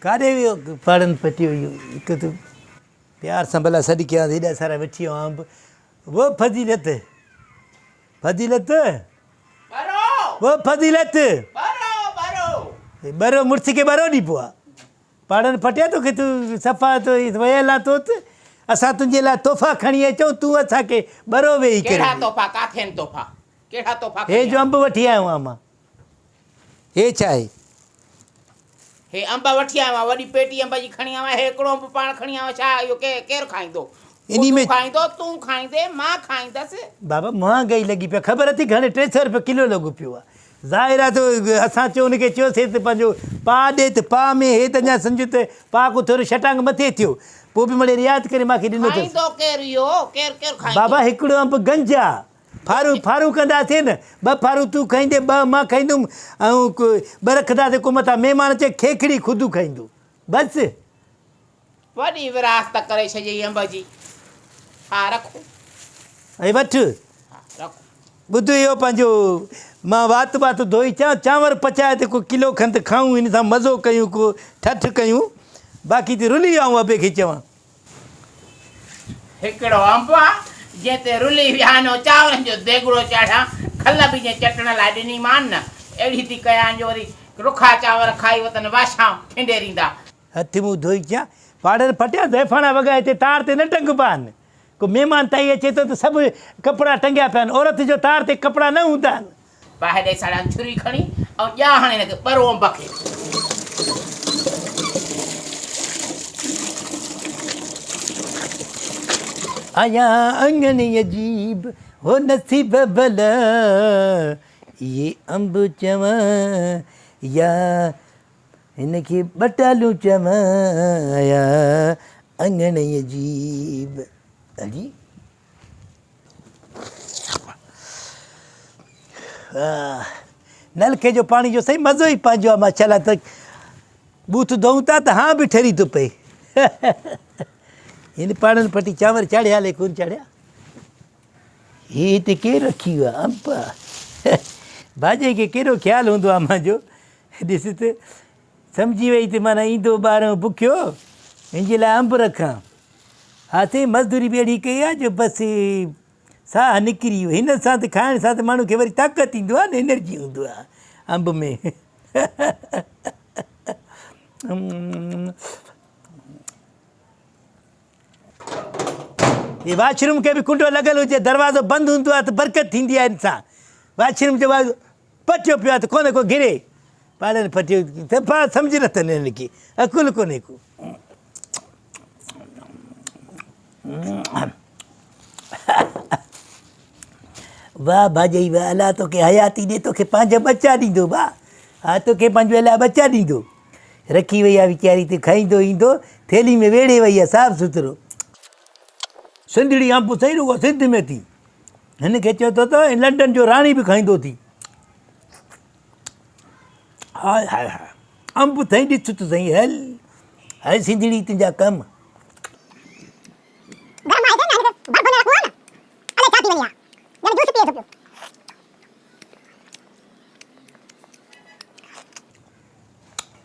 ڪاڏي ويو پاڙن پٽيو اهو هڪ ته پيار سان ڀلا سڏ ڪيانس هيڏا سارا وٺي آيو انب وو فضيلت فضيلت ٻرو وو فضيلت ٻرو ٻرو ٻرو مڙس کي ٻرو ڏبو آ پاڙن پٽيا توکي تون صفا تو ويل آ تو ته اسان تنهنجي لاء تحفا کڻي اچون تون اسان کي ٻرو ويهي ڪري ڪهڙا تحفا ڪاٿي آهن تحفا ڪهڙا تحفا هي جو انب وٺي آيو آهيان مان هي ڇا آهي؟ هي انب وٺي آيو آهيان، وڏي پيٽي انب جي کڻي آيو آهيان، هي هڪڙو انب پاڻ کڻي آيو آهيان، ڇا اهو ڪير کائيندو؟ انهي ۾ تون کائيندو، تون کائيندين، مان کائيندس. بابا مهانگائي لڳي پئي آهي، خبر اٿئي گهڻي 300 روپيه ڪلو لڳو پيو آهي. ظاهر آهي ته اسان چيو ان کي چيوسين ته پنهنجو پاء ڏي ته پاء ۾ هي ته اڃا سمجهه ته پاء کان ٿورو ڇٽانگ مٿي ٿيو، پوء به مڙئي رعايت ڪري مان کي ڏنو اٿس. کائيندو ڪير اهو؟ ڪير ڪير کائيندو؟ بابا هڪڙو انب گنج آهي، ڦارون ڦارون ڪنداسين نه، ٻه ڦارون تون کائيندين، ٻه مان کائيندم ۽ ٻه رکنداسين ڪو متان مهمان اچي کيکڙي خود کائيندو. بس. وڏي ورهاست ڪري ڇڏيئي انب جي. ها رکو. هي وٺ. ها رکو. ٻڌ اهو پنهنجو مان وات بات ڌوئي اچان، چانور پچائي ته ڪو ڪلو کن ته کائون، هن سان مزو ڪيون ڪو ٺٺ ڪيون، باقي ته رلي آئون ابي کي چوان. هڪڙو انب آ، جنهن تي رلي ويهانو چانورن جو ديڳڙو چاڙهيان، کل به جنهن چٽڻ لاء ڏنيمان نه، اهڙي ٿي ڪيان جو وري رکا چانور کائي وتن واشان ڦنڊيريندا. هٿ منهن ڌوئي چيان، پاڙن ڦٽيا زيفاڻا وڳا هتي تار تي نه ٽنگبا آهن. ڪو مهمان تائين اچي ٿو ته سڀ ڪپڙا ٽنگيا پيا آهن، عورت جو تار تي ڪپڙا نه هوندا آهن. باهه ڏئي ساڙيان ڇري کڻي ۽ ڄان هڻي هن کي ٻرو انب کي. آيا اڱڻ عجيب هو نصيب ڀلا اهي انب چوان يا هن کي ٻٽالون چوان آيا اڱڻ عجيب. عجيب. نلڪي جو پاڻي جو سائين مزو ئي پنهنجو آهي ماشاءالله ته ٻوٿ ڌوئون ٿا ته هان به ٺري ٿو پئي هن پاڻن پٽي چانور چاڙهيا الائي ڪون چاڙهيا هي هتي ڪير رکي ويو آهي انب ڀاڄي کي ڪيڏو خيال هوندو آهي مانجو ڏس ته سمجهي وئي ته معنيٰ ايندو ٻارهون بکيو هن جي لاء انب رکان ها سائين مزدوري به اهڙي ڪئي آهي جو بس ساهه نڪري ويو. هن سان ته کائڻ سان ته ماڻهو کي وري طاقت ايندو آهي نه انرجي هوندو آهي انب ۾. هي واش روم کي به ڪنڊو لڳل هجي دروازو بند هوندو آهي ته برڪت ٿيندي آهي ان سان واش روم جو پٽيو پيو آهي ته ڪونه ڪو گري پاڙن پٽيو صفا سمجهه نه اٿن هنن کي عقل ڪونهي ڪو. واهه ڀاڄائي واهه الله توکي حياتي ڏي توکي پنهنجا ٻچا ڏيندو واهه ها توکي پنهنجو الله ٻچا ڏيندو رکي وئي آ ويچاري تي کائيندو ايندو ٿيلهي ۾ ويڙهي وئي آ صاف سٿرو سنڌڙي انب سائين رڳو سنڌ ۾ ٿي هن کي چئي ٿو ته لنڊن جو راڻي به کائيندو ٿي هاء هاء هاء انب اٿئي ڏس ته سهي هل هاء سنڌڙي تنهنجا ڪم.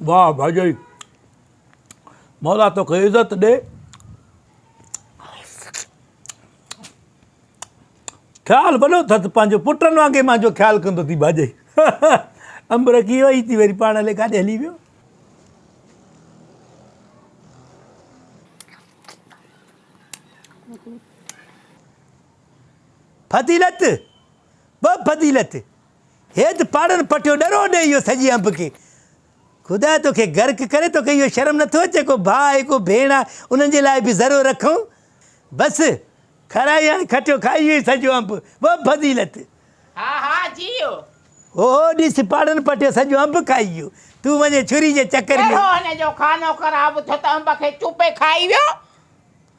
واهه ڀاڄائي مولا توکي عزت ڏي. خيال وڏو اٿس پنهنجو پٽن وانگي مانجو خيال ڪندو ٿي ڀاڄائي انب رکي وئي ٿي وري پاڻ الائي ڪاڏي هلي ويو. فضيلت ٻه فضيلت هي ته پاڙن پٽيو ڏرو ڏئي ويو سڄي انب کي خدا توکي غرق ڪري توکي اهو شرم نٿو اچي ڪو ڀاء آهي ڪو ڀيڻ آهي انهن جي لاء به ذرو رکون بس کارائي هاڻي کٽيو کائي ويئي سڄو انب وه فضيلت. ها ها جيو. هو هو ڏس پاڙن پٽيو سڄو انب کائي ويو تون وڃي ڇري جي چڪر ۾. اهڙو هن جو خانو خراب ٿيو ته انب کي چوپي کائي ويو.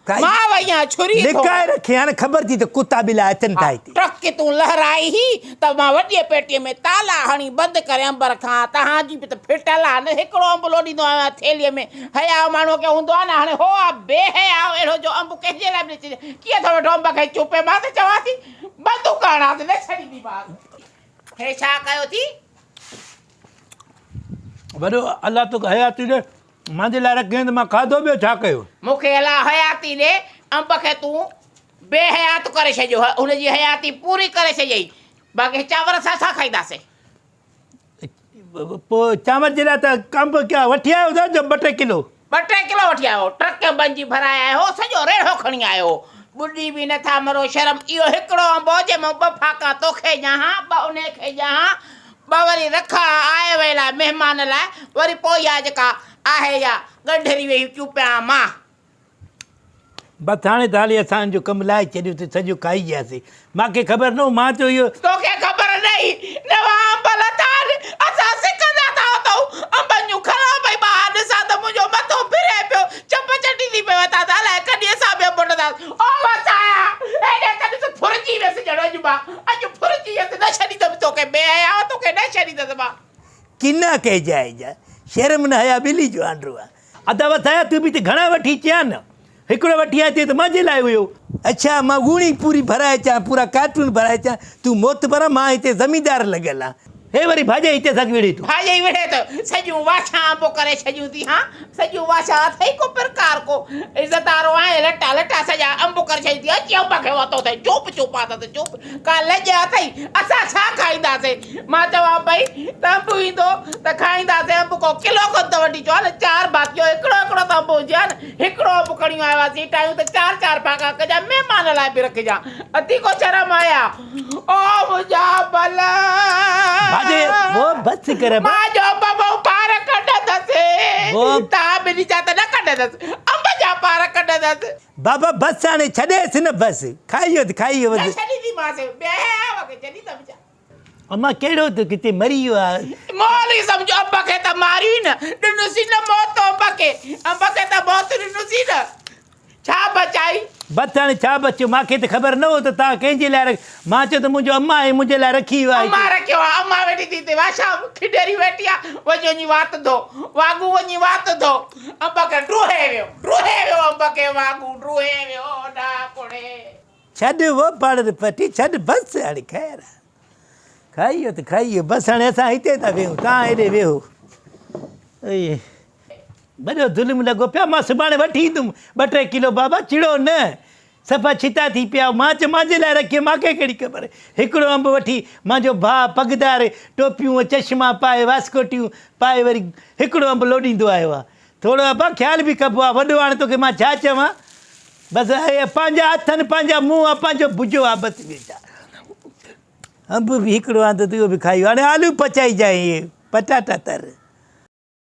مان وئي آهيان ڇري ٿو. لڪائي رکي هاڻي خبر ٿي ته ڪتا ٻلا اچن ٿا هتي. ٽرڪ تون لهرائي هئي ته مان وڏيء پيٽيء ۾ تالا هڻي بند ڪري انب رکان ها. تهان جي به ته ڦٽل آ نه هڪڙو انب لوڏيندو آهيان ٿيلهيء ۾. حياء ماڻهوء کي هوندو آ نه هاڻي هو آ بي حياء اهڙو جو انب ڪنهن جي لاء به نه ڇڏي. ڪيئن ٿو ويٺو انب کي چوپي مان ته چوان ٿي بندوق هڻانس نه ڇڏينديمانس. هي ڇا ڪيو ٿي؟ وڏو الله توکي حياتي ڏي. منهنجي لاء رکيو ته مان کاڌو ٻيو ڇا ڪيو؟ مون کي الله حياتي ڏي، انب کي تون بي حيات ڪري ڇڏيو، هن جي حياتي پوري ڪري ڇڏيئي، باقي چانور اسان ڇا کائينداسين؟ پوء چانور جي لاء ته انب وٺي آيو هوندو جو ٻه ٽي ڪلو. ٻه ٽي ڪلو وٺي آيو هو، ٽرڪ انبن جي ڀرائي آيو هو، سڄو ريڙهو کڻي آيو هو. ٻڏي به نٿا مرو شرم، اهو هڪڙو انب هو جنهن مان ٻه ڦاڪا توکي ڏيان ها، ٻه انهي کي ڏيان ها، ٻه وري رکان ها آئي وئي لاء مهمان لاء، وري پوء اها جيڪا آهي اها ڳنڍري ويهي چوپيان مان. بس هاڻي ته هلي اسان جو ڪم لاهي ڇڏيو ته سڄو کائي وياسين. مان کي خبر نه هو مان چيو اهو. توکي خبر نه هئي نوان انب لٿا آهن اسان سڪندا ٿا وتون انبن جون کلان پئي ٻاهر ڏسان ته منهنجو مٿو ڦري پيو چپ چٽيندي پئي وتان ته الائي ڪڏهن اسان به انب وٺنداسين او وسايا هيڏي ته ڏس ڦرجي ويس ڄڻ اڄ مان اڄ ڦرجي ويس نه ڇڏيندم توکي بي حيا توکي نه ڇڏيندس مان. ڪنا ڪهجائي جا شرم نه حيا ٻلي جو آنڊرو آ. ادا وسايا تون به ته گهڻا وٺي اچين ها نه. هڪڙو وٺي آئين ته مانجي لاء هيو. اڇا مان ڳوڻي پوري ڀرائي اچان پورا ڪارٽون ڀرائي اچان تون معتبر آن مان هتي زميندار لڳل آن. هي وري ڀاڄائي هتي اسان کي وڙهي ٿو. ڀاڄائي وڙهي ٿو. سڄيون واڇان انبو ڪري ڇڏيون ٿي هان سڄيون واڇان اٿئي ڪو پرڪار ڪو عزت وارو آهين لٽا لٽا سڄا انب ڪري ڇڏيون ٿي اچي انب کي وتو اٿئي چوپ چوپا اٿس چوپ ڪا لڄ اٿئي اسان ڇا کائينداسين. مان چوان پئي ته انب ايندو ته کائينداسين انب ڪو ڪلو کن ته وٺي اچو ها نه چار ڀاتيو هڪڙو هڪڙو ته انب هجي ها نه هڪڙو انب کڻي آيو آهيان سيٽايون ته چار چار ڦاڪا ڪجان مهمان لاء به رکجان اٿي ڪو شرم حيا او منهنجا بل ڀاڄي وو بس ڪر مان جو انب مون پار ڪڍندس تان ٻنهي جا ته نه ڪڍندس انب جا پار ڪڍندس. بابا بس هاڻي ڇڏيس نه بس کائي ويو ته کائي ويو نه ڇڏينديمانس بي حيا کي ڇڏيندم ڇا. امان ڪهڙو ته ڪٿي مري ويو آ. مول ئي سمجهو انب کي ته ماريو ئي نه ڏنوسين نه موت انب کي انب کي ته موت ڏنوسين نه ڇا بچائي. بس هاڻي ڇا بچيو مان کي ته خبر نه هو ته توهان ڪنهن جي لاء رک مان چيو ته منهنجو امان آهي منهنجي لاء رکي ويو آهي. امان رکيو آ امان ويٺي ٿي هتي واشا کڊيري ويٺي آ وڃي وڃي وات ڌو واڳون وڃي وات ڌو انب کي ڊوهي ويو ڊوهي ويو انب کي واڳون ڊوهي ويو ڏاڪڙي. ڇڏ وو پاڙ پٽي ڇڏ بس هاڻي خير آ کائي ويو ته کائي ويو بس هاڻي اسان هتي ٿا ويهون تان هيڏي ويهو اي وڏو ظلم لڳو پيا مان سڀاڻي وٺي ايندم ٻه ٽي ڪلو بابا چڙو نه صفا ڇتا ٿي پيا مان چيو مانجي لاء رکي مان کي ڪهڙي خبر هڪڙو انب وٺي مانجو ڀاء پڳدار ٽوپيون چشما پائي واسڪوٽيون پائي وري هڪڙو انب لوڏيندو آيو آ ٿورو ابا خيال به ڪبو آ وڏو هاڻي توکي مان ڇا چوان بس اهي پنهنجا هٿ آهن پنهنجا منهن آ پنهنجو بجو آ بس ٻيو ڇا انب به هڪڙو آندو ته اهو به کائي ويو هاڻي آلو پچائي جانء اهي پٽاٽا تر.